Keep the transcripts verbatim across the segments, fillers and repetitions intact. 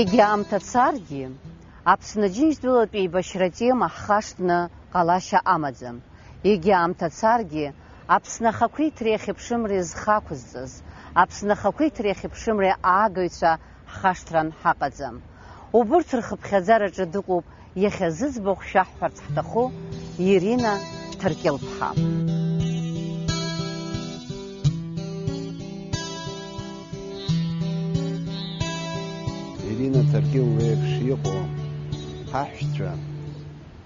Егьа аамҭа царгьы, Аԥсны Аџьынџьтәылатә еибашьра атема ҳхашҭны ҟалашьа амаӡам. Егьа аамҭа царгьы, Аԥсны ахақәиҭреи ахьыԥшымреи зхы ақәызҵаз, Аԥсны ахақәиҭреи ахьыԥшымреи аагаҩцәа ҳхашҭран ҳаҟаӡам. Убырҭ рхыԥхьаӡараҿы дыҟоуп иахьа зыӡбахә шәаҳҳәарц ҳҭаху Ирина Ҭаркьыл-ԥҳа. Ирина Ҭаркьыл леиԥш иҟоу ҳаҳәшьцәа,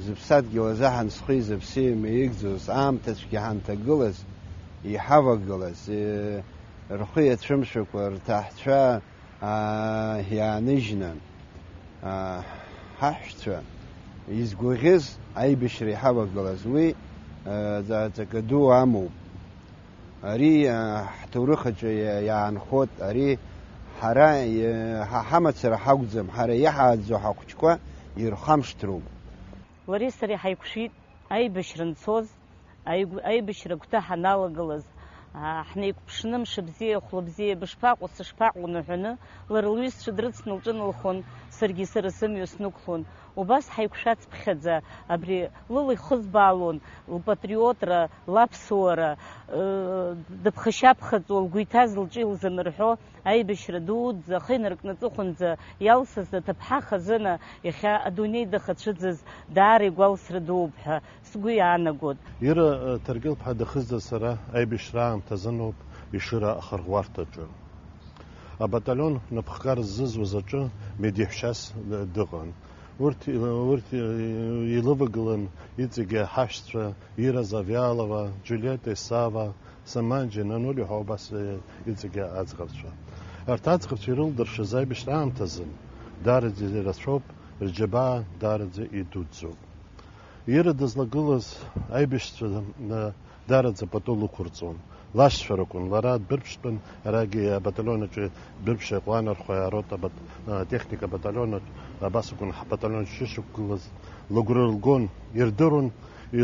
зыԥсадгьыл азы ҳанцхәи зыԥсы еимеигӡоз, аамҭацәгьа ҳанҭагылаз, иҳавагылаз, э, рхы иацәымшәакәа рҭаҳцәа, аа, иааныжьны, аа, ҳаҳәшьцәа изгәаӷьыз аибашьра иҳавагылаз, уи, э, ҵа-, ҵакы ду амоуп. Ари, э, ҳҭоурых аҿы иа-, иаанхоит, ари ҳара, э, ҳа ҳамацара ҳакәӡам, ҳара иҳааӡо ҳахәыҷқәа ирхамышҭроуп. Лареи сареи ҳаиқәшәеит аибашьра анцоз, аигә-, аибашьра агәҭа ҳаналагылаз, аа, ҳнеиқәԥшны, мшыбзиа, хәлыбзиа, бышԥаҟоу, сышԥаҟоу наҳәаны, лара лҩызцәа дрыцны лҿыналхон, саргьы сара сымҩа снықәлон. Убас ҳаиқәшәацыԥхьаӡа, абри лыла ихызбаалон лпатриотра, лаԥсуара, ыы, дыԥхашьаԥхаҵуа лгәы иҭаз лҿы илзанырҳәо, аибашьра дуӡӡа, ахы инаркны аҵыхәанӡа иалсыз аҭыԥҳа хазына, иахьа адунеи дахацәыӡыз даара игәалсра дууп ҳәа сгәы иаанагоит. Ира, э, Ҭаркьыл-ԥҳа дахызҵаз сара аибашьра аамҭазыноуп Ешыра ахырӷәӷәарҭаҿы. Абаталион напхгара ззызуаз аҿы медеҳәшьас, э, дыҟан. Урҭ, урҭ, э, илывагылан иҵегьы ҳашьцәа, Ира Завьалова, Џьулиета Исава, Саманџьа, Нанули ҳәа убас, э, иҵегьы аӡӷабцәа. Арҭ аӡӷабцәа ирылдыршаз аибашьра аамҭазын, даараӡа ирацәоуп, рџьабаа даараӡа идуӡӡоуп. Ира дызлагылаз аибашьцәа, э, даараӡа пату лықәырҵон. Лашьцәа ракәын, лара дбырԥштәын, арагьы абаталион аҿы дбырԥшьа иҟоу анархәа арота абат-, атехника абаталион аҿ-, абас акәын ҳбаталион аҿы ишықәгылаз. Лыгәра лгон, ирдыруан, и-,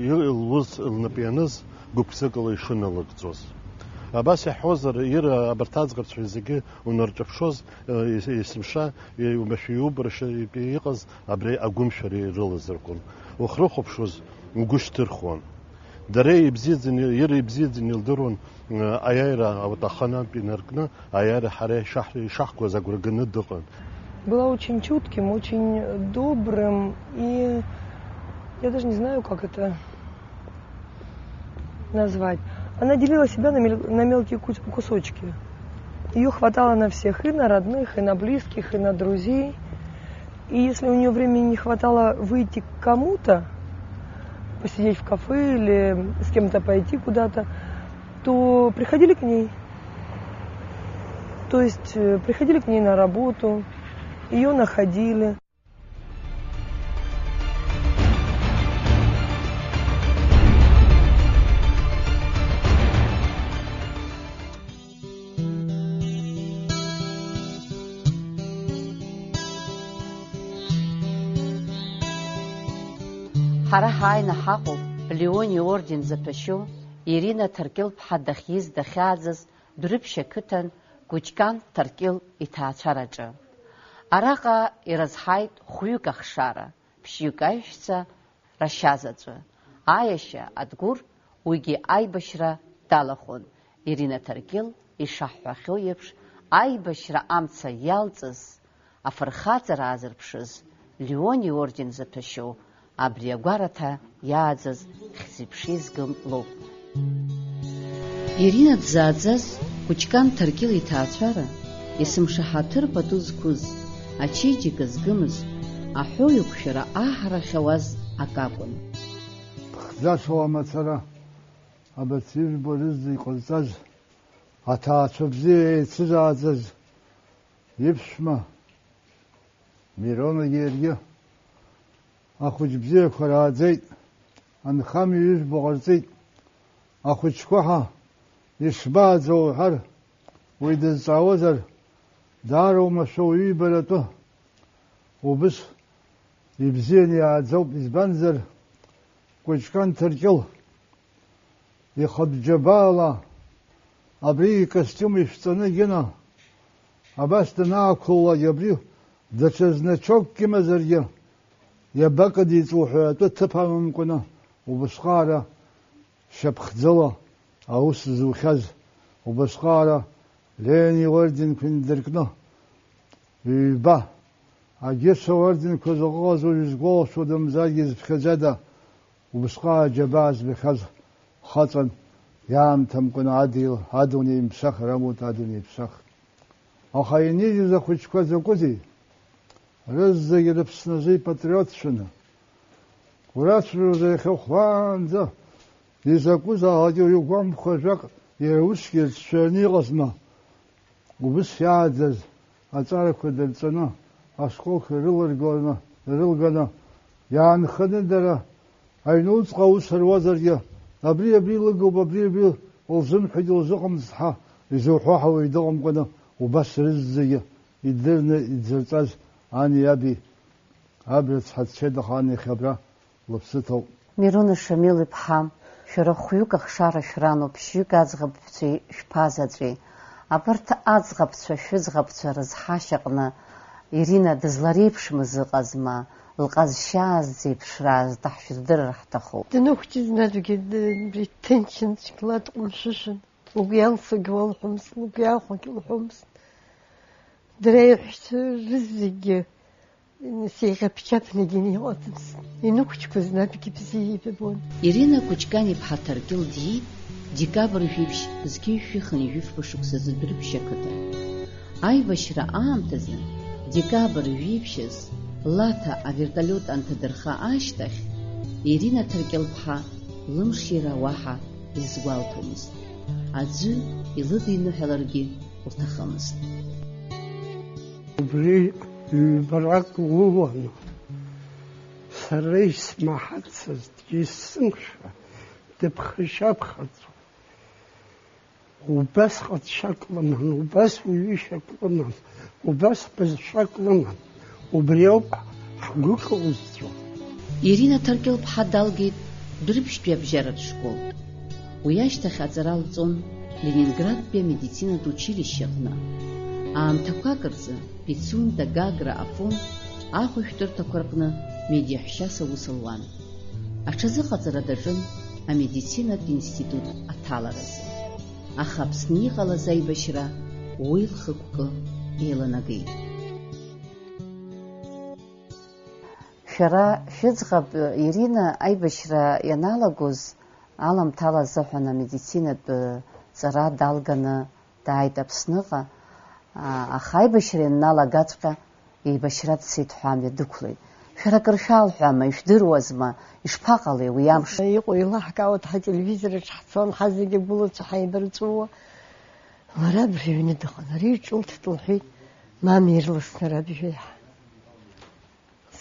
и-, лус лнапы ианыз гәык-ԥсыкала ишыналыгӡоз. Абас иаҳҳәозар, Ира абарҭ аӡӷабцәа зегьы унарҿаԥшуаз, э, ес-, есымша, э, иумашәа иубарашәа иҟаз абри агәымшәара ирылаз ракәын. Ухрыхәаԥшуаз, угәы шьҭырхуан. Дара ибзиаӡаны, Ира ибзиаӡаны илдыруан, э, аиааира ауатаханантә инаркны, аиааира ҳара ишаҳ-, ишаҳкуаз агәра ганы дыҟан. Была очень чутким, очень добрым и, я даже не знаю, как это назвать. Она делила себя на мел-, на мелкие кус-, кусочки. Её хватало на всех, и на родных, и на близких, и на друзей. И если у неё времени не хватало выйти к кому-то, посидеть в кафе или с кем-то пойти куда-то, то приходили к ней. То есть, э, приходили к ней на работу, её находили. Ҳара ҳааины ҳаҟоуп Леон иорден заҭәашьоу Ирина Ҭаркьыл-ԥҳа дахьиз дахьааӡаз Дәрыԥшь ақыҭан Кәыҷкан Ҭаркьыл иҭаацәараҿы. Араҟа ирызҳаит хәҩык ахшара, ԥшьҩык аиҳәшьцәа рашьа заҵәы, аиашьа Адгәыр уигьы аибашьра далахәын, Ирина Ҭаркьыл ишаҳҳәахьоу еиԥш, аибашьра амца иалҵыз афырхаҵара аазырԥшыз Леон иорден заҭәашьоу абри агәараҭа иааӡаз хьӡи-ԥшеи згым лоуп. Ирина дзааӡаз Кәыҷкан Ҭаркьыл иҭаацәара, есымша ҳаҭыр пату зқәыз, ачеиџьыка згымыз, аҳәоу еиқәшәара аҳарахь ауаз акакәын. Ԥхӡашоу амацара, абарҭ ижәбо рызегь иҟазҵаз, аҭаацәа бзиа еицызааӡаз, иԥшәма Миронагьы иаргьы ахәыҷ бзиақәа рааӡеит, анхамҩа ижәбо ҟарҵеит. Ахәыҷқәа ҳа ишбааӡо уҳәар, уи дызҵаауазар, даара оумашәа уаҩы ибаратәы. Убыс ибзианы иааӡоуп, избанзар, Кәыҷкан Ҭаркьыл ихатә џьабаала абри икостиум ишәҵаны Гена Абас данаақәыллак абри даҽа значокгьы имазаргьы, иабакыдиҵо ҳәа атәы ҭыԥ амамкәаны, убысҟаара шьапхӡыла аус зухьаз, убысҟаара Ленин иорденқәа индыркны, ҩба, агьырҭ аорденқәа зыҟаз уажә згәалашәо дымзаргьы зыԥхьаӡада, убысҟак аџьабаа збахьаз хаҵан, иаамҭамкәаны адил-, адунеи мԥсахыр амоуит, адунеи ԥсахыр. Аха инижьыз ахәыҷқәа закәызеи? Рызегьы рыԥсназы ипатриотцәаны. Урацәажәозар иахьа ухәлаанӡа изакәызаалак иугәамԥхо ажәак иара усгьы ирҿшәаны иҟазма? Убыс иааӡаз аҵарақәа дырҵаны, ашколқәа ирыларгыланы, ирылганы, иаанханы дара аҩнуҵҟа аус руазаргьы, абри, абри лыгуп, абри, абри лзымҳәеит, лзыҟамҵт ҳәа изуҳәо ҳауаҩ дыҟамкәаны, убас рызегьы идырны идзырҵаз ани аби, аб рыцҳа дцеит, аха ан иахьа абра лыԥсы ҭоуп. Мирона Шамил-иԥҳа, шәара хәҩык ахшара шәраноуп, ԥшьҩык аӡӷабцәеи шәԥа заҵәи. Абарҭ аӡӷабцәа, шәыӡӷабцәа рызҳашьаҟны Ирина дызлареиԥшмыз ыҟазма, лҟазшьааз дзеиԥшрааз даҳшәырдырыр ҳҭахуп. Днықәҷыӡны адәгьы д-, иҭынчын, цәгьала дҟәымшәышәын. Лгәы иалсуагьы уалҳәомызт, лгәы иаахәогьы лҳәомызт. Дара иҳәшьцәа рызегьы Нас еиӷьаԥшьаԥнагьы иҟаӡамызт. Инықәчқәаз наҟгьы бзиа ибон. Ирина Кәыҷкан-иԥҳа Ҭаркьыл диит декабр жәиԥшь зқьи жәшәи хынҩажәи фба шықәсазы Дәрыԥшь ақыҭан. Аибашьра аамҭазы, декабр жәиԥшьаз, Лаҭа аверталиот анҭадырха ашьҭахь, Ирина Ҭаркьыл-ԥҳа лымшира уаҳа изгәалҭомызт. Аӡәы илыдиныҳәаларгьы лҭахымызт. Убри ҩбарак лыланы, сара исмаҳацыз, дгьы исзымшәа, дыԥхашьаԥхаҵо. Убас ҟазшьак лыман, убас уаҩышьак лыман, убас бызшәак лыман. Убри ауп ҳгәы кылзҵо. Ирина Ҭаркьыл-ԥҳа далгеит Дәрыԥшьтәи абжьаратә школ. Уи ашьҭахь аҵара лҵон Ленинградтәи амедицинатә училишьче аҟны. Аамҭақәак рзы Пицунда, Гагра, Афон ахәышәтәырҭақәа рҟны медиаҳәшьас аус луан. Аҽазыҟаҵара даҿын амедицинатә институт аҭаларазы. Аха Аԥсны иҟалаз аибашьра уи лхықәкы еиланагеит. Шәара шәыӡӷаб Ирина аибашьра ианалагоз аламҭала азыҳәан амедицинатә ҵара далганы дааит Аԥсныҟа, а, аха аибашьра ианналагаҵәҟьа еибашьра дцеит ҳәа амҩа дықәлеит. Шәара акыр шәалҳәама, ишәдыруазма, ишԥаҟалеи уи амш? Иҟоу еилаҳкаауеит, ҳа ателевизор аҿы ҳцон, ҳазегьы агәылацәа ҳаибарҵәыуо. Лара абри аҩны дыҟан, ари ҿылҭт лҳәеит, мамеи ирласны рабжьеиҳа.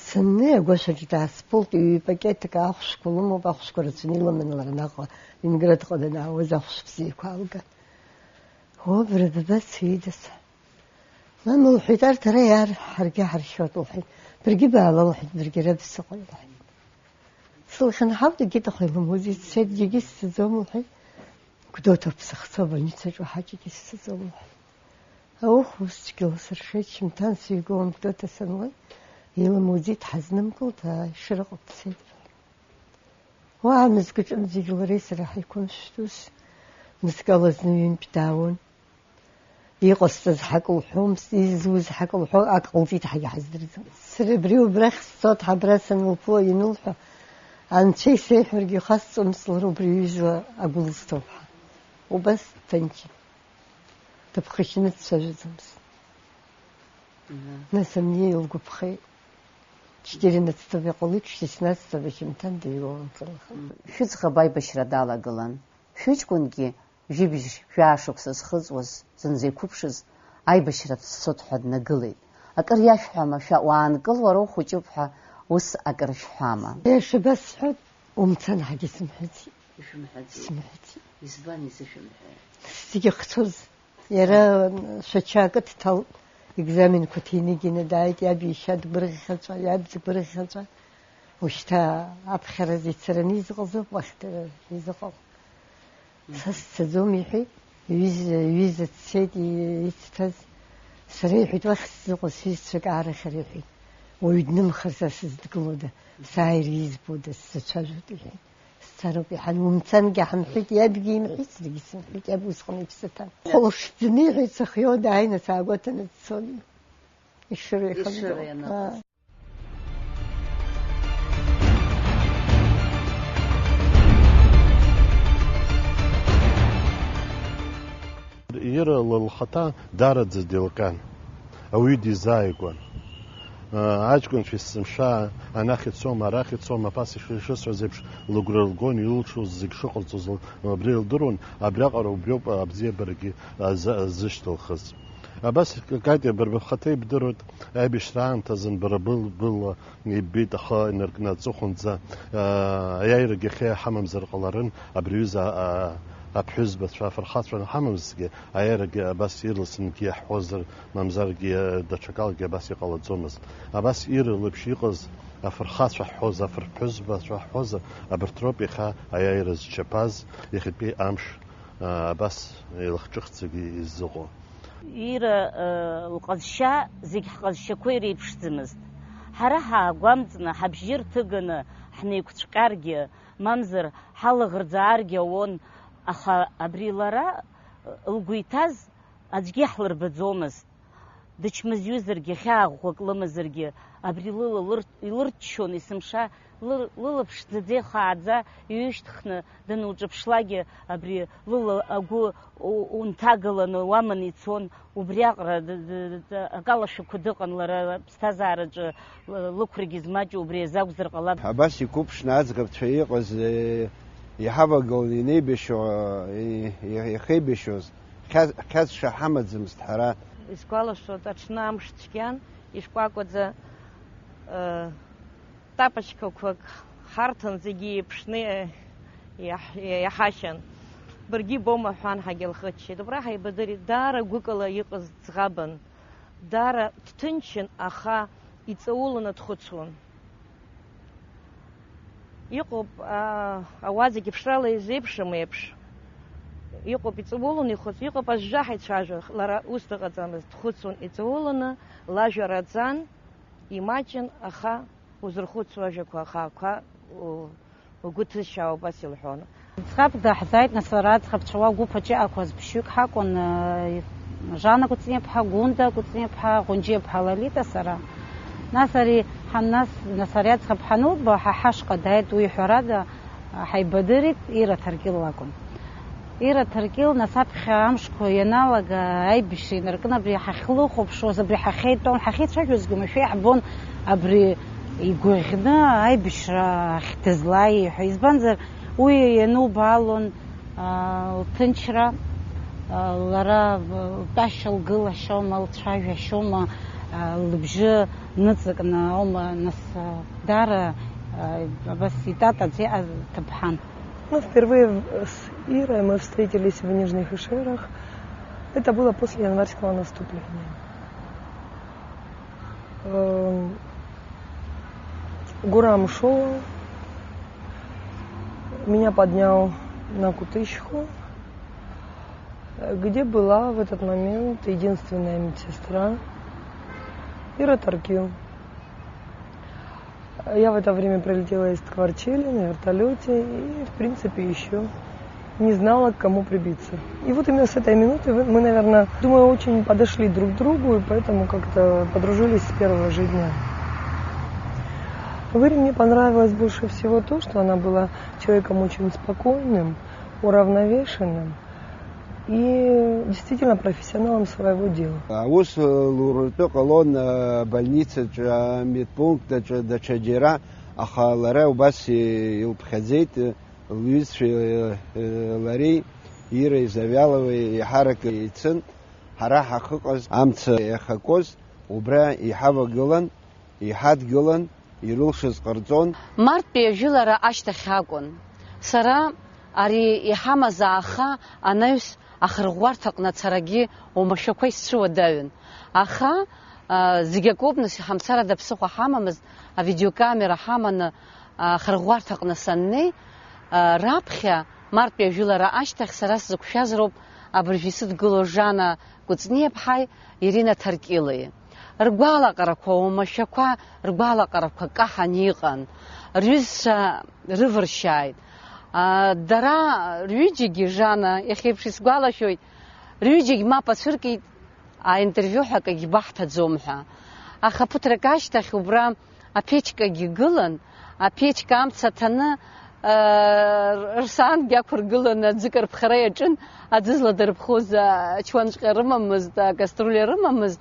Саннеи агәашә аҿы даасԥылт, ҩ-пакетк ахәшәқәа лымоуп, ахәшәқәа рацәаны илыман лара наҟ Ленинградҟа данаауаз ахәшә бзиақәа аалган. Уа, бара бабацеи, дас? Мама, лҳәеит, арҭ ара иаар, ҳаргьы ҳаршьуеит, лҳәеит. Баргьы баала, лҳәеит, баргьы ара бсыҟои, лҳәеит. Сылхьынҳалт, егьит аха илымуӡеит, сцеит, егьигьы сцаӡом, лҳәеит. Гәдоуҭа бсыхцо, абольницаҿы ҳаҷгьы сцаӡом, лҳәеит. Аух, ус цәгьала сыршеит, шьымҭан сыҩгылан Гәдоуҭа санлеи, илымуӡеит, ҳазнымкылт, аа, Ешыраҟа дцеит. Уа амызкаҿынӡагь лареи сареи ҳаиқәымшәт ус, мызкала зны ҩынтә даауан. Иҟасҵаз ҳак лҳәомызт, изуз ҳак лҳәо, ак ҟалҵеит ҳагьы ҳаздырӡом. Сара абри убрахь сцоит, ҳабра санылԥыло ианылҳәа, анцәа исеиҳәаргьы ихасҵомызт, лара убри иҩыза агәы лызҭоуп ҳәа. Убас дҭынчын. Дыԥхашьаны дцәажәаӡомызт. Мгм. Нас ани илгәаԥхеит. Четырнадцатого иҟалеит, шестнадцатого хьанҭан дыҩуан лхы. Шәыӡӷаб аибашьра далагылан. Шәыҷкәынгьы жәибжь жәаа шықәса зхыҵуаз, зынӡа иқәыԥшыз, аибашьра дцоит ҳәа днагылеит. Акыр иашәҳәама, шәа уаанкыл уара ухәыҷуп ҳәа ус акыр шәҳәама? Иашьа абас сҳәоит, умцан ҳәагьы сымҳәаӡеит. Ишәымҳәаӡеит? Сымҳәаӡеит. Избан изышәымҳәеи? Зегьы ахцәоз. Иара шәача акы дҭалт, екзаменқәа ҭины-гины дааит, иаб иашьа дгәырӷьаҵәа, иаб дгәырӷьаҵәа. Ушьҭа аԥхьаразы ицараны изыҟалозоуп, уахь дара изыҟало. Са сцаӡом, иҳәеит, иҩыза, иҩыза дцеит, и-, ицҭаз. Сара, иҳәеит, уахь сзыҟоу сҩызцәак аарахьара, иҳәеит, уаҩ днымхар са сыздгылода, сааира избода, сзацәажәоит, иҳәеит. Сцароуп, иҳәан, умцангьы ҳамҳәеит, иабгьы имҳәеит, саргьы сымҳәеит, иаб усҟан иԥсы ҭан. Хәылԥшӡаны, иҳәеит, сыхиоу дааины саагәаҭаны дцон. Ишыра ихынҳәуа. Ишыра ианыҟаз. Аа. Ира лхаҭа даараӡа деилҟьан, ауаҩы дизааигәан. Аҷкәынцәа есымша анахь ицома, арахь ицома, абас ишысҳәаз еиԥш, лыгәра лгон, илылшоз зегь шыҟалҵоз л-, убри илдыруан, абриаҟара убриоуп абзиабарагьы азы-, зышьҭылхыз. Абас, Катиа, бара бхаҭа ибдыруеит, аибашьра аамҭазын бара был-, была иббеит, ахы инаркны аҵыхәанӡа, аа, аиааирагьы ахьа иҳамамзар ҟаларын, абри аҩыза, аа, аԥҳәызбацәа, афырхацәа анҳамамзгьы, аиааирагьы абас ирласынгьы иаҳҳәозар, мамзаргьы, даҽакалагьы абас иҟалаӡомызт. Абас ирылаԥш иҟаз афырхацәа ҳҳәозар, афырԥҳәызбацәа ҳҳәозар, абарҭ роуп иахьа аиааира зчаԥаз, иахьатәи амш, аа, абас еилахҿыхӡагьы изыҟоу. Ира, э, лҟазшьа зегь ҳҟазшьақәа иреиԥшӡамызт. Ҳара ҳаагәамҵны, ҳабжьы рҭыганы ҳнеиқәцәҟьаргьы, мамзар ҳалаӷырӡ ааргьы ауан, аха абри лара, э, лгәы иҭаз аӡәгьы иаҳлырбаӡомызт. Дычмазаҩызаргьы, хьаа ӷәӷәак лымазаргьы, абри лыла лыр-, илырччон есымша. Лыр-, лылаԥш ӡаӡа ихааӡа иҩышьҭхны данылҿаԥшлакгьы, абри лыла агәы у-, унҭагаланы уаманы ицон, убриаҟара д-, д-, д-, акалашәақәа дыҟан лара, аԥсҭазаараҿы л-, лықәрагьы змаҷу убри азы акәзар ҟалап. Абас иқәыԥшны аӡӷабцәа иҟаз, е, иҳавагылан инеибашьуа, е, е, иахеибашьуаз, хьа-, хьаҵша ҳамаӡамызт ҳара. Исгәалашәоит, аҽны амш цәгьан, ишкәакәаӡа, э, тапочкақәак ҳарҭан, зегьы еиԥшны иаҳ-, иаҳахьан. Баргьы ибома ҳәа анҳагьы лхыччеит. Убра ҳаибадырит, даара гәыкала иҟаз ӡӷабын. Даара дҭынчын, аха иҵауланы дхәыцуан. Иҟоуп, аа, ауаа зегьы ԥшрала изеиԥшым еиԥш. Иҟоуп иҵауланы ихәыц-, иҟоуп азжа ҳаицәажәо, лара ус дыҟаӡамызт, дхәыцуан иҵауланы, лажәа раӡан, имаҷын, аха узырхәыцуа ажәақәа ахаақәа у-, угәы ҭызшьаауа убас илҳәон. Ӡӷабк даҳзааит, нас лара аӡӷабцәа уа гәыԥ аҿы иҟақәаз ԥшьҩык ҳакәын, э, Жана Кәыҵниаԥҳа, Гәында Кәыҵниаԥҳа, Ӷәынџьиаԥҳа Лолита, сара. Нас ари ҳан-, нас, нас ари аӡӷаб ҳанылба, ҳа ҳашҟа дааит, уи ҳәарада, ҳаибадырит, Ира Ҭаркьыл лакәын. Ира Ҭаркьыл, нас аԥхьа амшқәа ианалага, аибашьра инаркны абри ҳахьлыхәаԥшуаз, абри ҳахьеитәон, ҳахьеицәажәозгьы уамашәа иаҳбон абри игәаӷьны аибашьра ахь дызлааи ҳәа. Избанзар, уи ианубаалон, аа, лҭынчра, аа, лара лтәашьа лгылашьоума, лцәажәашьоума, аа, лыбжьы ныҵакны аума, нас, аа, даара, аа, абас итатаӡа иҟаз ҭыԥҳан. Ну, впервые в-, с Ирой мы встретились в Нижних Ишерах. Это было после январского наступления. Эм, Гурам шёл, меня поднял на Кутышку, где была в этот момент единственная медсестра Ира Таркил. Я в это время прилетела из Ткварчели на вертолёте и, в принципе, ещё не знала, к кому прибиться. И вот именно с этой минуты вы-, мы, наверное, думаю, очень подошли друг к другу, и поэтому как-то подружились с первого же дня. В Ире мне понравилось больше всего то, что она была человеком очень спокойным, уравновешенным и действительно профессионалом своего дела. Аус луртәы ҟалон, а, больницаҿы, амедпункт аҿы, даҽаџьара, аха лара убас илԥхьаӡеит, лҩызцәеи, э, лареи, Ирой Завьяловеи еиҳарак еицын, ҳара ҳахьыҟаз амца иахьакуаз, убра иҳавагылан, иҳадгылан, ирылшаз ҟарҵон. Марттәи ажәылара ашьҭахь акәын. Сара ари иҳамаз ааха анаҩс ахырӷәӷәарҭаҟны ацарагьы оумашәақәа исцәыуадаҩын. Аха, а, зегь акоуп, нас, ҳамцарада ԥсыхәа ҳамамызт, авидеокамера ҳаманы, а, ахырӷәӷәарҭаҟны саннеи, а, раԥхьа, марттәи ажәылара ашьҭахь сара сзықәшәаз роуп Абыржә исыдгыло Жана Кәыҵниаԥҳаи Ирина Ҭаркьылеи. Ргәалаҟарақәа, оумашәақәа, ргәалаҟарақәа каҳан иҟан. Рҩызцәа рывыршьааит. А, дара рҩыџьегьы, Жана, иахьеиԥш исгәалашәоит, рҩыџьегь мап ацәыркит, аинтервиу ҳәа акагь баҳҭаӡом ҳәа. Аха ԥыҭрак ашьҭахь убра аԥечкагьы гылан, аԥечка амца ҭаны, э, рсаангьы ақәыргыланы аӡы карԥхара иаҿын, аӡы зладырԥхоз ачуанҵәҟьа рымамызт, акаструлиа рымамызт.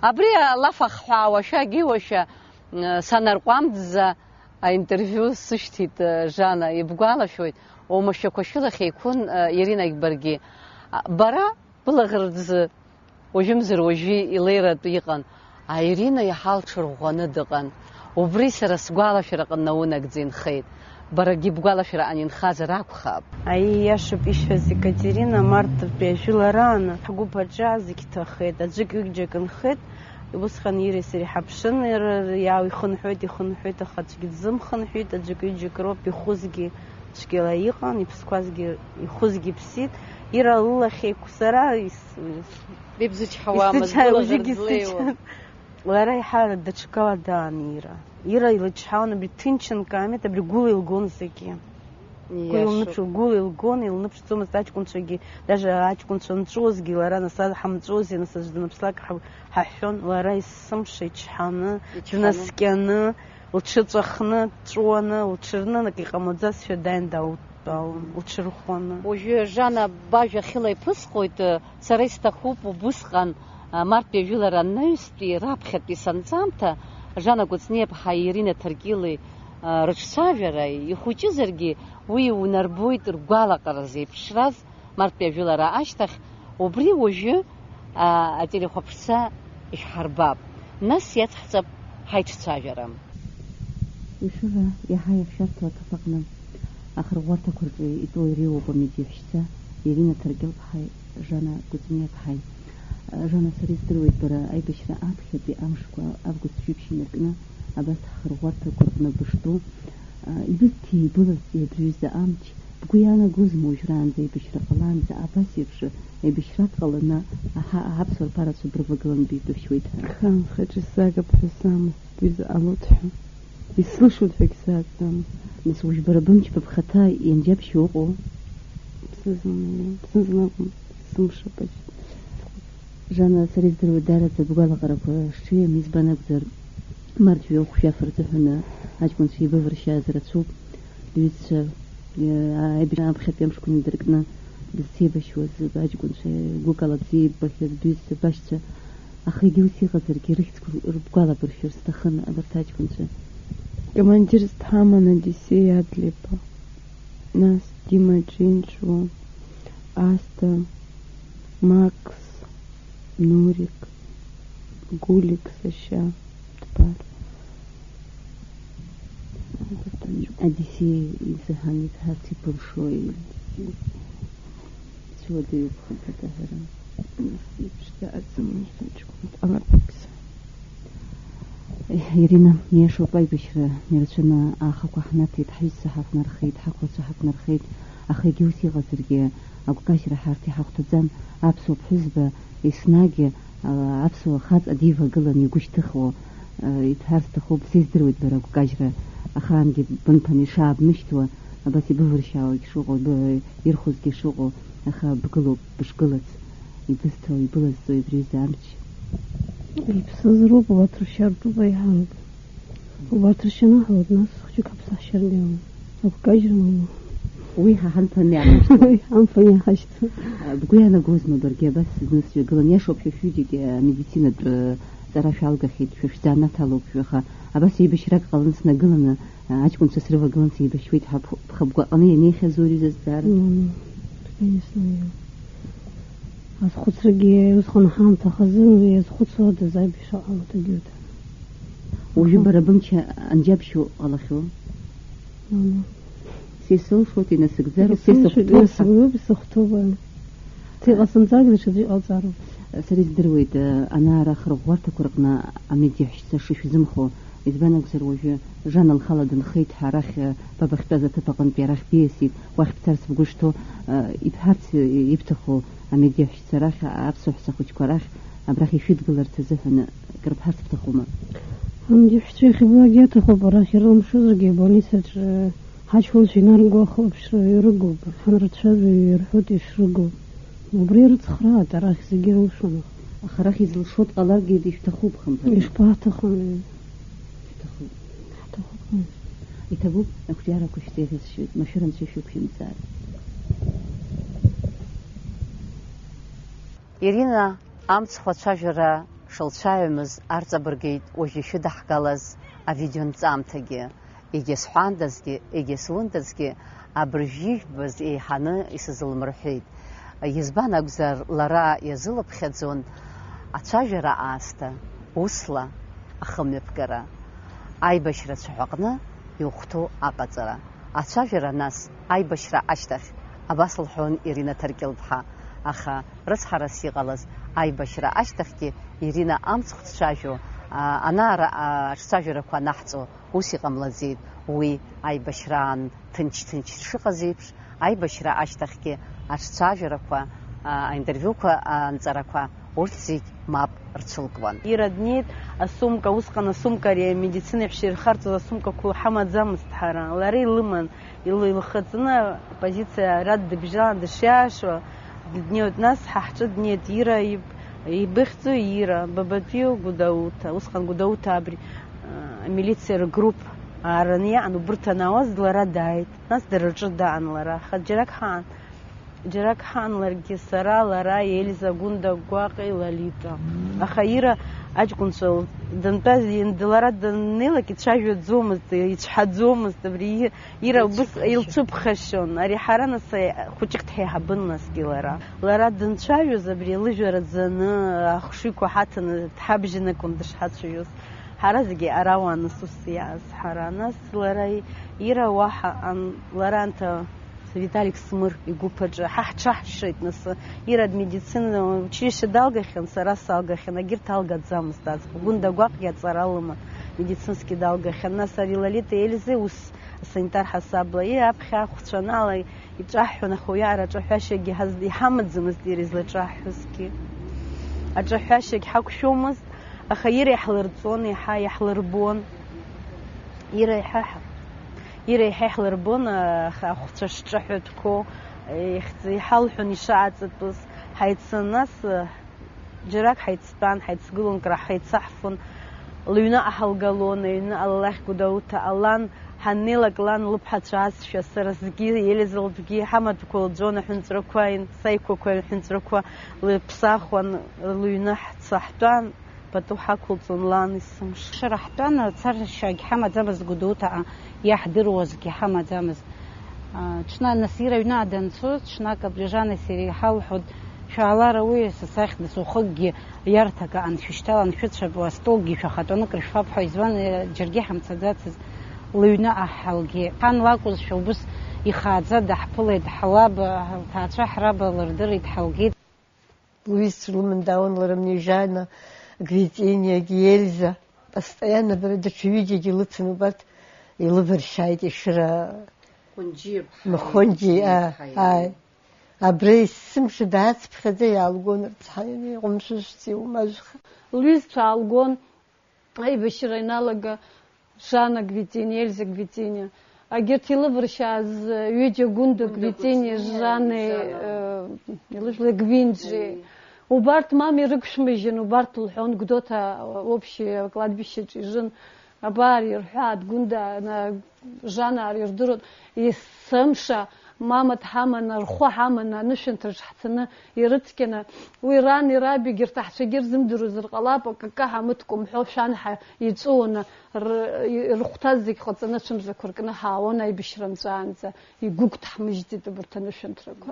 Абри алаф ахҳәаауашәа, агьиуашәа, э, санарҟәамҵӡа аинтервиу сышьҭит, э, Жана, ибгәалашәоит, оумашәақәа шәылахь еиқәын, э, Иринагь баргьы. А, бара былаӷырӡ уажәымзар уажәы илеиратәы иҟан. Аирина иаҳа лҽырӷәӷәаны дыҟан. Убри сара сгәалашәараҟны наунагӡа инхеит. Барагьы бгәалашәараҟны инхазар акәхап. Аиеи, иашоуп ишәҳәаз, Екатерина, мартәтәи ажәыларааны ҳгәыԥ аҿы зегь ҭахеит, аӡәык-ҩыџьак нхеит. Усҟан иареи сареи ҳаԥшын, иара иаау ихынҳәуеит, ихынҳәуеит, аха аӡәгьы дзымхынҳәит, аӡәык-ҩыџьак роуп ихәызгьы цәгьала иҟан, иԥсқәазгьы, ихәызгьы ԥсит. Ира лылахь еиқәсара ис-, ис-, Ибзычҳауамызт, исычҳа-, былаӷырӡ уажәыгь леиуан. Исычҳан. Лара еиҳа даҽакала даан Ира. Ира илычҳауан, абри ҭынч анкаамеҭ, абри гәыла илгон зегьы. Гәыла Иашоуп. Илныԥш-, гәыла илгон, илныԥшӡомызт аҷкәынцәагьы, даже аҷкәынцәа нҵәозгьы, лара нас ҳамҵәози, нас аӡә даныԥслак ҳа-, ҳаҳәҳәон, лара есымша ичҳаны, Ичҳаны. Днаскьаны, лҽыҵәахны, дҵәуаны, лҽырнынак иҟамлаӡазшәа дааин дааудтәалон, лҽырхәаны. Уажәы, Жана, бажәа хьыла иԥысҟоит, сара исҭахуп убысҟан, а, мартәи ажәылара анаҩстәи раԥхьатәи санҵамҭа, Жана Кәыҵниаԥҳаи Ирина Ҭаркьыли, а, рыҿцәажәара, ихәыҷызаргьы, уи унарбоит ргәалаҟара зеиԥшраз, мартәи ажәылара ашьҭахь, убри уажәы, а, ателехәаԥшцәа ишәҳарбап. Нас иацҳҵап ҳаиҿцәажәара. Ишыра иаҳа иахьшәарҭоу аҭыԥ аҟны ахырӷәӷәарҭақәа рҿы итәоу иреиуоуп амедиаҳәшьцәа Ирина Ҭаркьылԥҳаи Жана Кәыҵниаԥҳаи. Жана, сара издыруеит, бара аибашьра аԥхьатәи амшқәа август жәиԥшь инаркны абас ҳхырӷәӷәарҭақәа рҟны быштәоу, ибызҭеи ибылазҵеи абри аҩыза амч? Бгәы иаанагозма уажәраанӡа аибашьра ҟалаанӡа абас еиԥш аибашьрак ҟаланы аҳа-, аԥсуа рԥарацәа брывагылан беидыршәуеит ҳәа? Аха анхаҿы сагап ҳәа саамызт, уи заҟа лоуҭ ҳәа. Исылшоит ҳәагь сааӡам. Нас уажә бара бымч ба бхаҭа ианџьабшьо ыҟоу? Бзазон, бзазон акәым, сымшаԥач. Жана, сара издыруеит, даараӡа бгәалаҟарақәа шиам, избан акәзар, март жәохә шәаф рзыҳәаны аҷкәынцәа еибавыршьааз рацәоуп. Бҩызцәа, э, аибашьра аԥхьатәи амшқәа инадыркны дызцеибашьуаз аҷкәынцәа, гәыкала бзиа иббахьаз бҩызцәа, башьцәа, аха егьа ус иҟазаргьы, рыхьӡқәа рыбгәалабыршәар сҭахын абарҭ аҷкәынцәа. Командирс дҳаман Одиссеи Адлеиба, нас Дима Џьынџьуа, Асҭа, Макс, Нурик, Гулик, сашьа, Дбар. Одиссеи изаҳан иҭҳарц иԥылшои? Цәуадаҩуп хымԥада ҳәара. Иԥшӡаӡам, ҳәа ҷкәын дҟалап. Ирина, иашоуп, аибашьра ирацәаны аахақәа ҳнаҭеит, ҳҩызцәа ҳақәнархеит, ҳақәлацәа ҳақәнархеит, аха егьа ус иҟазаргьы, агәкажьра ҳарҭ иҳахәҭаӡам. Аԥсуа ԥҳәызба еснагь, а, аԥсуа хаҵа дивагылан игәышьҭыхуа, а, иҭҳар сҭахуп, сыздыруеит бара агәкажьра ахаангьы бымԥан ишаабмышьҭуа, абас ибывыршьаауагь шыҟоу, ибы-, ирхәызгьы шыҟоу, аха бгылоуп, бышгылац, ибысҭо, ибылазҵо абри аҩыза амч. Иԥсызароуп, убарҭ ршьа ртәуп еиҳарак. Убарҭ ршьанаҳалоит, нас хәыҷык ҳаԥсахшьаргьы амоуп. Агәкажьра мамоу. Уи ҳа ҳамԥан иаҳашьҭуа. Уи ҳамԥан иаҳашьҭуа. Бгәы иаанагозма баргьы абас зны сҩагылан, иашоуп, шәа шәҩыџьагьы амедицинатә ҵара шәалгахьеит, шәа шәзанааҭ алоуп шәа, аха абас еибашьрак ҟаланы снагыланы, аҷкәынцәа срывагылан сеибашьуеит ҳәа бхы-, бхы-, бгәаҟны ианеихьазу ари зазҵаара? Мамоу, конечно, иоуп. Азхәыцрагьы усҟан ҳаамҭа хазын, уи иазхәыцуадаз аибашьра ҟалоит, егьырҭ. Уажәы бара бымч анџьабшьо ҟалахьоу? Мама. Са исылшоит, инасыгӡароуп, са исылшоит, исыхәҭоуп ҳәа. Инасыгӡароуп, исыхәҭоуп, ааи. Са иҟасымҵагь даҽаӡәы иҟалҵароуп. Сара издыруеит, ана ара ахырӷәӷәарҭақәа рҟны амедиаҳәшьцәа шышәзымхо, Избан акәзар, уажәы Жана лхала дынхеит ҳәа арахь, э, ба бахьтәаз аҭыԥ аҟынтәи арахь биасит, уахь бцарц бгәы шҭоу, э, ибҳәарц, э, ибҭаху амедиаҳәшьцәа рахь, аԥсуа ҳәсахәыҷқәа рахь, абрахь ишәыдгыларц азыҳәан, э, акры бҳәарц бҭахума? Амедиаҳәшьцәа иахьабалак иаҭахуп арахь ирылымшозаргьы, абольницаҿ, э, ҳаҷкәынцәа инарго ахылаԥшра ирыгуп, ҳанрацәажәо ирҳәоит ишрыгу. Убри рыцхраат, арахь зегьы рылшома? Аха арахь изылшо дҟаларгьы ишәҭахуп, хымԥада. Ишԥаҭахым? Шәҭахуп. Ҳҭахуп. Иҭабуп, ақәҿиарақәа шәзеиӷьасшьоит, машәыр анцәа шәықәшәымҵааит. Ирина амцхә ацәажәара шылцәаҩамыз арҵабыргеит уажә ишәыдаҳгалаз авидеонҵамҭагьы. Егьа сҳәандазгьы, егьа сундазгьы, абыржә ижәбаз еиҳаны исызлымырҳәеит. Избан акәзар, лара иазылыԥхьаӡон ацәажәара аасҭа, усла ахымҩаԥгара, аибашьра цәаҳәаҟны иухәҭоу аҟаҵара. Ацәажәара нас, аибашьра ашьҭахь, абас лҳәон Ирина Ҭаркьылԥҳа, аха рыцҳарас иҟалаз, аибашьра ашьҭахьгьы Ирина амцхә дцәажәо, а, ана-ара, а, аҿцәажәарақәа анаҳҵо, ус иҟамлаӡеит, уи аибашьраан ҭынч-ҭынч дшыҟаз еиԥш, аибашьра ашьҭахьгьы аҿцәажәарақәа, а, аинтервиуқәа, а, анҵарақәа, урҭ зегь мап рцәылкуан. Ира днеит, асумка, усҟан асумка ари амедицина еиԥш ирхарҵоз асумкақәа ҳамаӡамызт ҳара. Лара илыман, ил-, илхаҵаны апозициа ара дыбжьалан дышиашо, днеиуеит, нас ҳа ҳҿы днеит, Ира иб-, ибыхьӡу Ира, бабатәиу Гәдоуҭа, усҟан Гәдоуҭа абри, а, амилициа ргрупп аараны иаан, убырҭ анауаз лара дааит, нас дара рҿы даан лара, аха џьарак ҳаан, џьарак ҳаан ларгьы, сара, лара, Ельза, Гәында, Гәаҟи, Лолита. Аха Ира аҷкәынцәа л-, дантәаз, ин-, лара даннеилак ицәажәаӡомызт, ицәҳаӡомызт, абри и-, Ира убыс илцәыԥхашьон. Ари ҳара нас, э, хәыҷык дҳаиҳабын насгьы лара. Лара данцәажәоз абри лыжәҩа раӡаны, ахшыҩқәа ҳаҭаны дҳабжьан акәын дышҳацәажәоз. Ҳара зегьы ара уан нас ус иааз ҳара. Нас лара и-, Ира уаҳа ан-, лара анҭ Виталик Смыр игәыԥ аҿы ҳа ҳҽаҳшеит, нас Ира дмедицина училище далгахьан, сара салгахьан, агьырҭ алгаӡамызт аӡӷаб. Гәында Гәаҟгьы аҵара лыман, медицински далгахьан, нас ари Лолита Ельзе ус асанитар ҳасабла, и аԥхьа ахәцәа анала иҿаҳҳәон, аха уи аара аҿаҳәашьагьы ҳаз-, иҳамаӡамызт иара излаҿаҳҳәозгьы. Аҿаҳәашьагь ҳақәшәомызт, аха Ира иаҳлырҵон, иаҳа иаҳлырбон. Ира иаҳа ҳ-, Ира иаҳа иаҳлырбон, аха ахәцәа шҿаҳәатәқәоу, ихьӡ-, иҳалҳәон ишааҵатәыз. Ҳаицын нас, џьарак ҳаицтәан, ҳаицгылон, кра ҳаицаҳфон, лыҩныҟа ҳалгалон, аҩны алалахь Гәдоуҭа алан, ҳаннеилак лан лыԥҳацәа аасшәа, сара сгьы, Елиза лтәгьы, ҳамаҭәақәа лӡәӡәон аҳәынҵәрақәа, саиқәақәа аҳәынҵәрақәа лыԥсахуан, лыҩны ҳцаҳтәан, пату ҳақәылҵон лан есымша. Шара ҳтәан, царашьагь ҳамаӡамызт Гәдоуҭаҟа, иаҳдыруазгьы ҳамаӡамызт. Ҽнак, нас Ира аҩныҟа данцоз, ҽнак абри Жанеи сареи иҳалҳәон, шәаалар ауаҩы са сахь дысухыкгьы иарҭак аан шәышьҭалан шәыцәап, астолгьы шәахатәаны акрышәфап ҳәа, избан, џьаргьы ҳамцаӡацызт лыҩныҟа ҳалгеит. Хан лакәызшәа убыс ихааӡа даҳԥылеит, ҳлаба, лҭаацәа ҳраба лырдырит, ҳалгеит. Лҩызцәа лыман дааун лара, Мнежана, Гвитиниагьы, Ельза. Постоянно бара даҽа ҩыџьагьы лыцын, убарҭ илывыршьааит Ешыра Хәынџьиаԥҳа. Мхәынџьи, аа, иԥҳа, ааи. Абра есымша даацыԥхьаӡа иаалгон, рыцҳа, иҟәымшәышәӡа иумажәха. Лҩызцәа аалгон, аибашьра иналага, Жана Гвитиниа, Эльза Гвитиниа. Агьырҭ илывыршьааз ҩыџьа, Гәында Гәында Гвитиниа, Гвитиниа, Жанеи, Жана. Э, илыжәлеи Гвинџьи. Аиеи. Убарҭ мамеи рықәшәмыжьын, убарҭ лҳәон, Гәдоуҭа общее кладбищеҿы ижын. Абар, ирҳәаат, Гәында, на, Жана ар ирдыруан, есымша мама дҳаманы, рхәы ҳаманы, анышәынҭраҿ ҳцаны ирыцқьаны, уи рани раби егьырҭ аҳцәагьы рзымдыруазар ҟалап, акакаҳа мыткәма ҳәа шәанҳа иҵәыуаны, р-, рыхәҭа зегь ҟаҵаны, ацәымзақәа ркны ҳаауан аибашьра нҵәаанӡа, игәыгәҭҳмыжьӡеит убарҭ анышәынҭрақәа.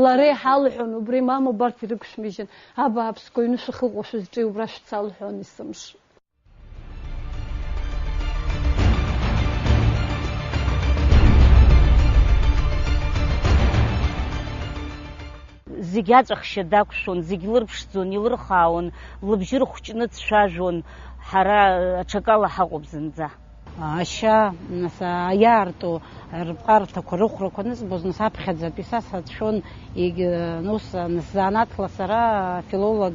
Лара иҳалҳәон, убри мама убарҭ ирықәшәмыжьын, абааԥсқәа аҩны шәахьыҟоу шәызҿи, убра шәца лҳәон есымша. Зегь аҵәахшьа дақәшәон, зегь лырԥшӡон, илырхаауан, лыбжьы рыхәҷны дцәажәон. Ҳара аҽакала ҳаҟоуп зынӡа. Ашьа, нас, аиаарту рыԥҟарҭақәа, рыхәрақәа анызбоз, нас, аԥхьаӡатәи са сацәшәон, егь-, ус, нас, занааҭла сара филолог,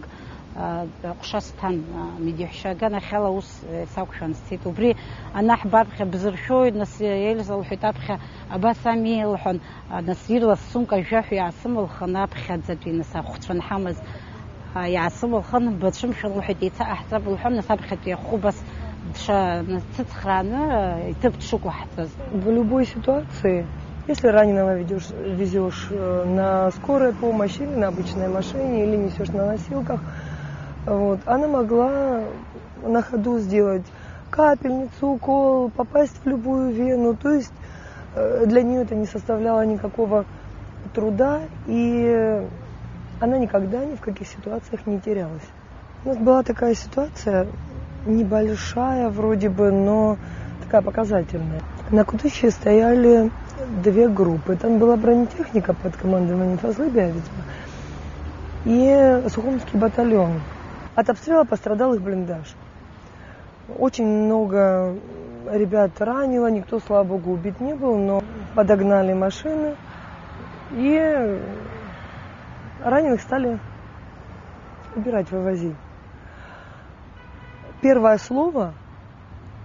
а, ҟәша сҭан, а, медеҳәшьа аганахьала ус, э, сақәшәан сцеит. Убри анаҳбаԥхьа бзыршәои, нас, Елиза лҳәеит, аԥхьа абас ами, лҳәан, а, нас, ирла ссумка жәаҳәа иаасымылхын, аԥхьаӡатәи, нас, ахәцәа анҳамаз, а, иаасымылхын, бацәымшәан, лҳәеит, еицаҟаҳҵап, лҳәан, нас, аԥхьатәи ахәы абас дша-, нас, дцыцхрааны, а, иҭыԥ дшықәаҳҵаз. В любой ситуации, если раненого ведёшь, везёшь, э, на скорой помощи или на обычной машине, или несёшь на носилках, вот, она могла на ходу сделать капельницу, укол, попасть в любую вену. То есть, э, для неё это не составляло никакого труда, и она никогда ни в каких ситуациях не терялась. У нас была такая ситуация небольшая вроде бы, но такая показательная. На Кутыше стояли две группы. Там была бронетехника под командованием Фазлы Бявидова и Сухумский батальон. От обстрела пострадал их блиндаж. Очень много ребят ранило, никто, слава богу, убит не был, но подогнали машины и раненых стали убирать, вывозить. Первое слово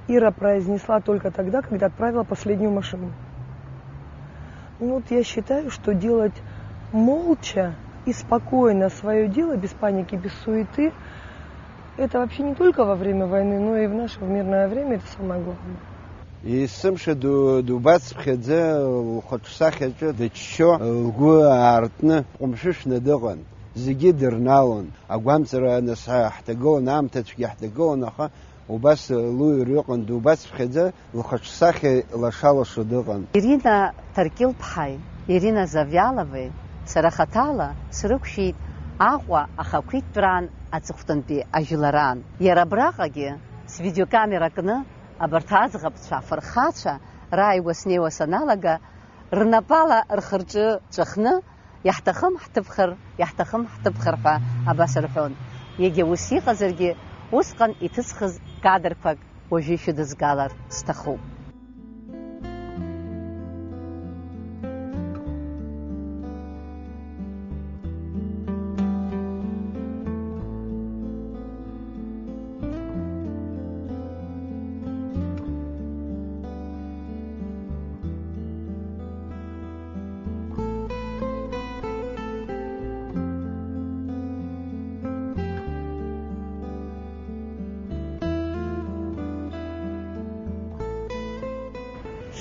Ира произнесла только тогда, когда отправила последнюю машину. Ну вот я считаю, что делать молча и спокойно своё дело, без паники, без суеты, это вообще не только во время войны, но и в наше, в мирное время, это самое главное. Есымша ду-, дубацԥхьаӡа лхаҿсахьаҿы дыччо, лгәы аартны, ҟәымшәышәны дыҟан. Зегьы дырналон. Агәамҵра, нас, ҳа-, ҳҭагылан, аамҭацәгьа ҳҭагылан, аха убас луаҩр ыҟан, дубацԥхьаӡа лхаҿсахьа лаша-лашо дыҟан. Ирина Ҭаркьылԥҳаи Ирина Завиаловеи сара хаҭала срықәшәеит Аҟәа ахақәиҭтәраан аҵыхәтәантәи ажәлараан. Иара абраҟагьы свидеокамера кны абарҭ аӡӷабцәа афырхацәа рааигәа снеиуа саналага, рнапала рхы-рҿы ҵәахны, иаҳҭахым ҳҭыԥхар, иаҳҭахым ҳҭыԥхар ҳәа абас рҳәон. Егьа ус иҟазаргьы, усҟан иҭысхыз кадрқәак уажәы ишәыдызгалар сҭахуп.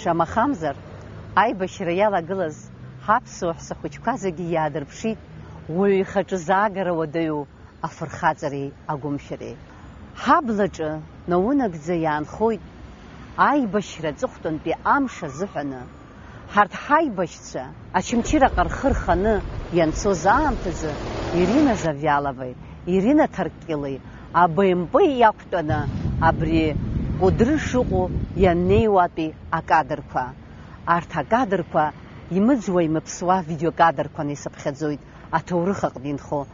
Шамахамзар, аибашьра иалагылаз ҳаԥсуа ҳәсахәыҷқәа зегьы иаадырԥшит уаҩы ихаҿы заагара уадаҩу афырхаҵареи агәымшәареи. Ҳаблаҿы наунагӡа иаанхоит аибашьра аҵыхәтәантәи амш азыҳәаны. Ҳарҭ ҳаибашьцәа Очамчыраҟа рхы рханы ианцоз аамҭазы Ирина Завиаловеи Ирина Ҭаркьылеи аб м п иақәтәаны абри Кәыдры шыҟоу ианнеиуатәи акадрқәа. Арҭ акадрқәа имыӡуа-имыԥсуа видеокадрқәаны исыԥхьаӡоит. Аҭоурых аҟны инхо.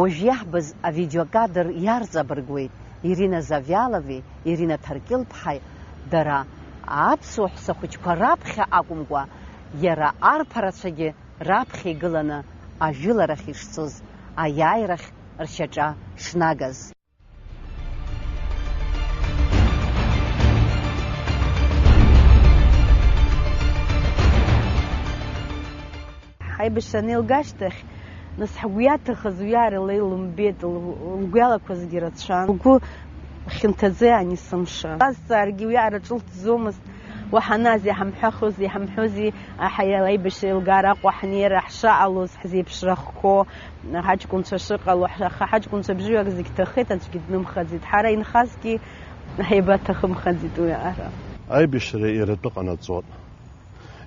Уажә иаҳбаз авидеокадр иарҵабыргуеит Ирина Завиалови Ирина Ҭаркьылԥҳаи дара аԥсуа ҳәсахәыҷқәа раԥхьа акәымкәа, иара арԥарацәагьы раԥхьа игыланы ажәыларахь ишцоз, аиааирахь ршьаҿа шнагаз. Ҳаибашьра анеилга ашьҭахь, нас ҳгәы иаҭахыз уиаара леилымбеит, л-, лгәалақәа зегьы рацәан. Лгәы хьанҭаӡа иаанисымша. Азҵааргьы уиаара ҿылҭӡомызт, уаҳа нас иҳамҳәахози, иҳамҳәози, аҳ-, аибашьра еилгар Аҟәа ҳнеира ҳшаҟалоз, ҳзеиԥшрахқәоу, ҳаҷкәынцәа шыҟало, ҳа-, аха ҳаҷкәынцәа бжьҩык зегь ҭахеит, аӡәгьы днымхаӡеит. Ҳара инхазгьы ҳаибаҭахымхаӡеит уиаара. Аибашьра иара атәы ҟанаҵон.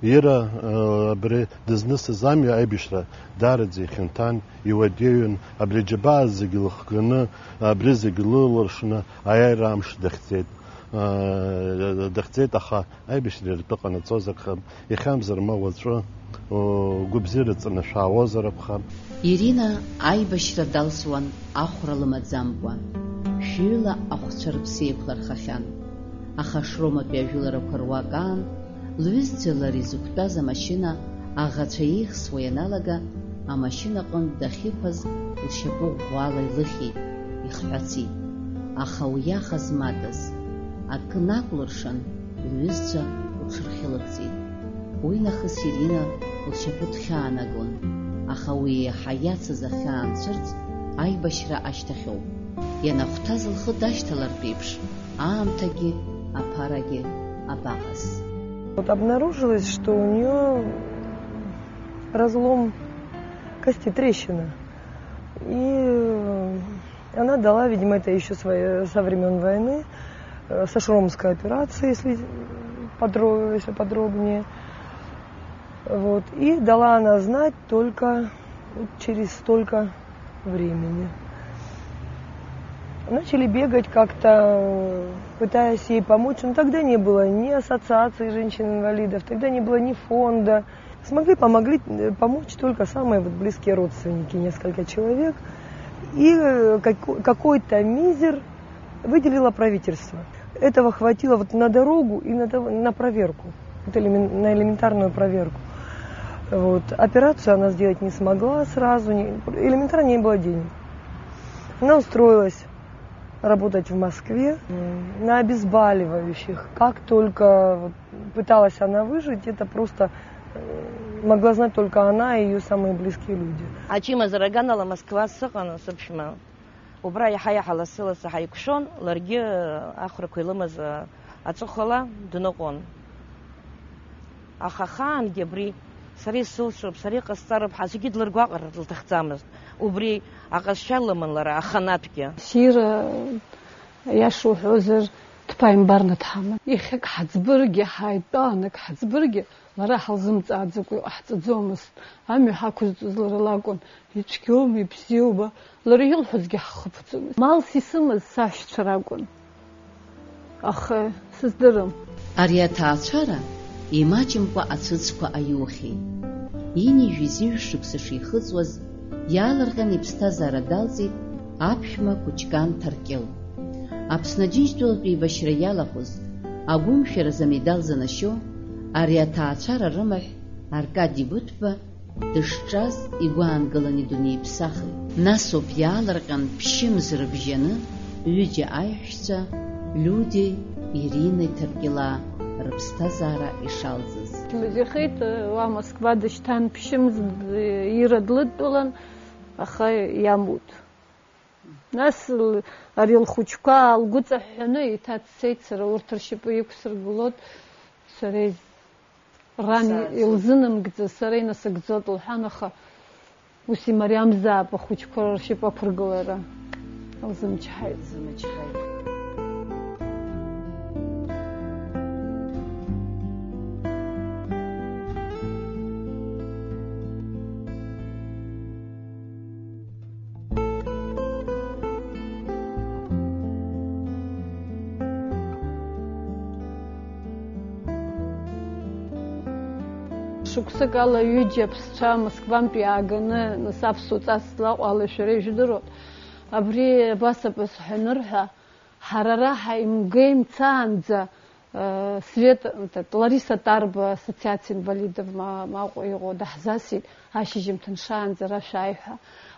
Иара, э, абри дызнысыз амҩа аибашьра даараӡа ихьанҭан, иуадаҩын, абри аџьабаа зегьы лыхганы, абри зегьы лыларшны аиааира амш дахьӡеит. Э, дахьӡеит, аха аибашьра иара атәы ҟанаҵозар, иахьамзар ма уаҵәы, о, гәабзиара ҵаны шәаауазар акәхап. Ирина аибашьра далсуан ахәра лымаӡамкәа, шәҩыла ахәцәа рыԥсы еиқәлырхахьан. Аха Шроматәи ажәыларақәа руак аан, лҩызцәеи лареи зықәтәаз амашьына аӷацәа еихсуа ианалага, амашьына аҟынтә дахьықәыз лшьапы ӷәӷәала илыхьит, ихҳәацит. Аха уи иаха змадаз акы накәлыршан, лҩызцәа лҽырхьылыгӡеит. Уи нахыс Ирина лшьапы дхьаанагон, аха уи еиҳа иацыз ахьаа анцәырҵ аибашьра ашьҭахьоуп. Ианахәҭаз лхы дашьҭалартә еиԥш, аамҭагьы аԥарагьы абаҟаз. Вот обнаружилось, что у неё разлом кости, трещина. И она дала, видимо, это ещё свои, со времён войны, э, со Шромской операции, если подро-, если подробнее. Вот. И дала она знать только вот через столько времени. Начали бегать как-то, э, пытаясь ей помочь. Но тогда не было ни ассоциации женщин-инвалидов, тогда не было ни фонда. Смогли, помогли, э, помочь только самые вот близкие родственники, несколько человек. И, э, како-, какой-то мизер выделило правительство. Этого хватило вот на дорогу и на того, на проверку. Вот элемент-, на элементарную проверку. Вот. Операцию она сделать не смогла сразу, не, элементарно не было денег. Она устроилась работать в Москве, м, на обезболивающих. Как только вот пыталась она выжить, это просто, э, могла знать только она и её самые близкие люди. Ачымазара аганала Москва сыҟан, сыԥшәма. Убра иаҳа-иаҳа лассы-лассы ҳаиқәшәон, ларгьы ахәрақәа илымаз аҵыхәала дныҟәон. Аха ахаангьы абри сара исылшоуп, сара иҟасҵароуп ҳәа аӡәгьы длыргәаҟыр лҭахӡамызт. Убри аҟазшьа лыман лара аханатәгьы. Сира, иаша уҳәозар, дԥааимбарны дҳаман. Иахьак ҳаӡбыргьы, ҳаидтәалан ак ҳаӡбыргьы, лара ҳалзымҵааӡакәа иҟаҳҵаӡомызт. Амҩа ҳақәызҵоз лара лакәын. Ицәгьоума, ибзиоума, лара илҳәозгьы ҳхыԥаӡомызт. Малс исымаз саҳәшьцәа ракәын. Аха сыздырам. Ари аҭаацәара имаҷымкәа ацәыӡқәа аиухьеит. Ҩынҩажәи зҩыжә шықәса шихыҵуаз, иаалырҟьан иԥсҭазаара далҵит аԥшәма Кәыҷкан Ҭаркьыл. Аԥсны Аџьынџьтәылатә еибашьра иалахәыз, агәымшәаразы амедал занашьо, ари аҭаацәара рымаҳә Аркади Гәыҭба дышҿаз игәаангылан идунеиԥсахит. Насоуп иаалырҟьан ԥшьымз рыбжьаны ҩыџьа аиҳәшьцәа Лиудиеи Иринеи Ҭаркьылаа рыԥсҭазаара ишалҵыз. Имазеихеит, уа Москва дышьҭан, ԥшьымз д-, Ира длыдтәалан, аха иамуит. Нас л-, ари лхәыҷқәа лгәы ҵаҳәҳәаны еиҭа дцеит, сара урҭ ршьапы иқәсыргылоит, сара из-, ран илзынамгӡаз сара инасыгӡоит лҳәан, аха ус имариамзаап ахәыҷқәа ршьапы ақәыргылара. Лзымчҳаит. Лзымчҳаит. Шықәсык ала ҩыџьа аԥсцәа Москвантәи иааганы, нас аԥсуа ҵас злаҟоу ала шәара ижәдыруа. Абри абас абас ҳәа анырҳәа, ҳара ара ҳаимгеимцаанӡа, э, Свет-, Лариса Тарба, ассоциациа инвалидов ма-, Маҟәа иҟоу, даҳзасит, ашьыжьымҭан шаанӡа ара шәааи ҳәа.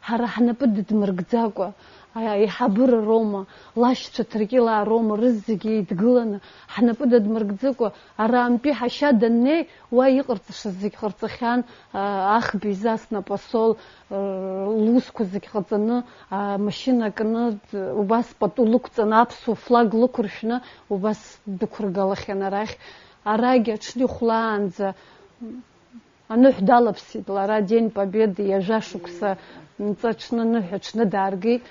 Ҳара ҳнапы дыдмыргӡакәа, аиҳабыра роума, лашьцәа Ҭаркьылаа роума, рызегьы еидгыланы, ҳнапы дыдмыргӡыкәа, арантәи ҳашьа даннеи, уа иҟарҵашаз зегь ҟарҵахьан, а, ахб изасны апосол, а, лусқәа зегь ҟаҵаны, амашьына кны, д-, убас пату лықәҵаны, аԥсуа флаг лықәыршәны, убас дықәыргалахьан арахь. Арагь аҽны ихәлаанӡа, аныҳә далаԥсит лара, День Победы, ҩажәа шықәса нҵа аҽны, ныҳәа аҽны дааргеит.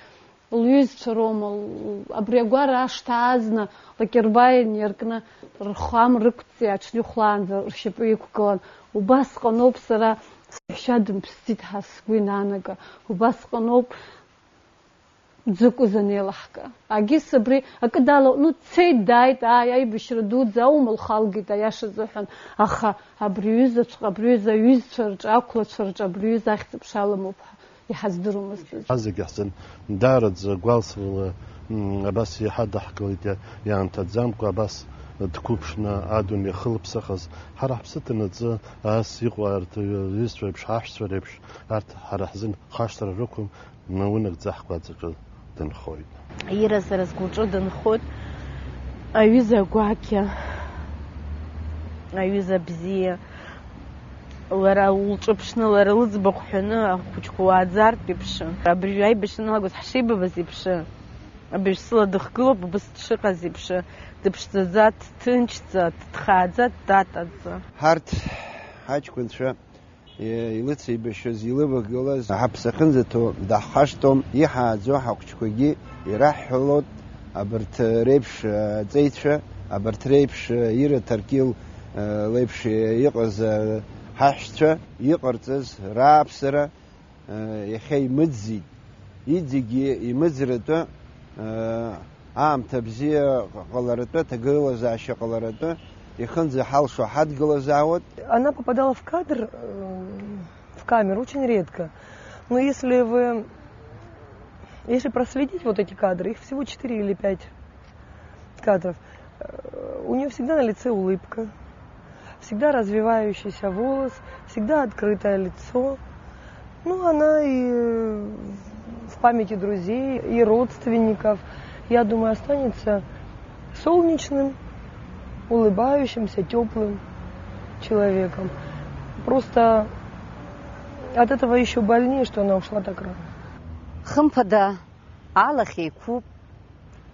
Лҩызцәа роума, л-, абри агәара ашҭа аазны, лакьырбаа инаркны, рхы амра ықәҵҵәиа аҽны ихәлаанӡа ршьапы иқәгылан. Убасҟаноуп сара саҳәшьа дымԥсӡеит ҳәа сгәы иаанага. Убасҟаноуп Ӡыкәыз анеилаҳка. Агьыс абри акы далоу, ну, дцеит, дааит, ааи, аибашьра дуӡӡа аума лхалгеит, аиаша азыҳәан, аха абри ҩызаҵәҟьа, абри ҩыза аҩызцәа рҿы, ақәлацәа рҿы абри ҩыза ахьӡ-аԥша аламоуп ҳәа иҳаздыруамызт. Ҳа зегьы ҳзын даараӡа гәалсрала, м, абас иҳадаҳкылеит иа-, иаамҭаӡамкәа, абас дқәыԥшны адунеи ахылԥсахыз. Ҳара ҳԥсы ҭанаҵы ас иҟоу арҭ ҩызцәа реиԥш, аҳәшьцәа реиԥш, арҭ ҳара ҳзын хашҭра рықәым, наунагӡа ҳгәаҵаҿы дынхоит. Ира сара сгәаҿы дынхоит. Аҩыза гәакьа, аҩыза бзиа, лара лҿыԥшны, лара лыӡбахә ҳәаны ахәыҷқәа уааӡартә иԥшын. Абыржәы аибашьра аналагоз ҳшеибабаз еиԥш, абыржә сыла дыхгылоуп, убыс дшыҟаз еиԥш, дыԥшӡаӡа, дҭынчӡа, дҭхааӡа, дтатаӡа. Ҳарҭ ҳаҷкәынцәа илыцеибашьыз, илывагылаз, ҳаԥсы ахьынӡаҭоу даҳхашҭуам, иҳааӡо ҳахәыҷқәагьы ираҳҳәалоит, абарҭ реиԥш аҵеицәа, абарҭ реиԥш Ира Ҭаркьыл леиԥш иҟаз ҳаҳәшьцәа иҟарҵаз рааԥсара иахьа имыӡӡеит. Иҵегьы имыӡратәы, э, аамҭа бзиа ҟаларатәы, аҭагылазаашьа ҟаларатәы, ихынӡаҳалшо ҳадгылазаауеит. Она попадала в кадр, э, в камеру очень редко. Но если вы, если проследить вот эти кадры, их всего четыре или пять кадров. Э, у неё всегда на лице улыбка, всегда развивающийся волос, всегда открытое лицо. Ну, она и в памяти друзей, и родственников, я думаю, останется солнечным, улыбающимся, тёплым человеком. Просто от этого ещё больнее, что она ушла так рано. Хымԥада, алахь еиқәуп,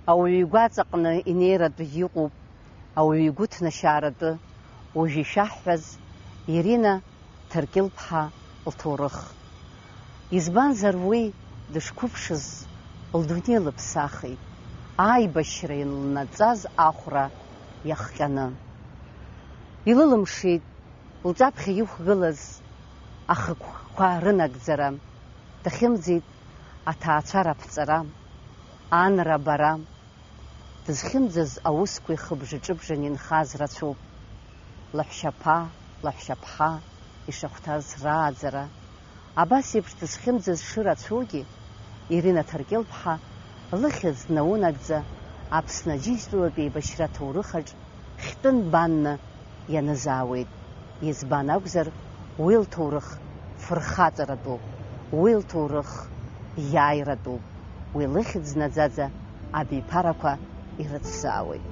ауаҩы игәаҵаҟны инеиратәы иҟоуп, ауаҩы игәы ҭнашьааратәы, уажә ишәаҳҳәаз, Ирина Ҭаркьылԥҳа лҭоурых. Избанзар, уи дышқәыԥшыз, лдунеи лыԥсахит, аибашьра ианлнаҵаз ахәра иахҟьаны. Илылымшеит лҿаԥхьа иқәгылаз ахықәкқәа рынагӡара, дахьымӡеит аҭаацәара аԥҵара, анра абара. Дызхьымӡаз аусқәа ихыбжаҿыбжаны инхаз рацәоуп. Лаҳәшьаԥа, лаҳәшьаԥҳа ишахәҭаз рааӡара. Абас еиԥш дызхьымӡаз шырацәоугьы, Ирина Ҭаркьылԥҳа лыхьӡ наунагӡа Аԥсны Аџьынџьтәылатә еибашьра аҭоурыхаҿ хьтәы нбанны ианызаауеит. Избан акәзар, уи лҭоурых фырхаҵаратәуп, уи лҭоурых иааиратәуп, уи лыхьӡ наӡаӡа абиԥарақәа ирыцзаауеит.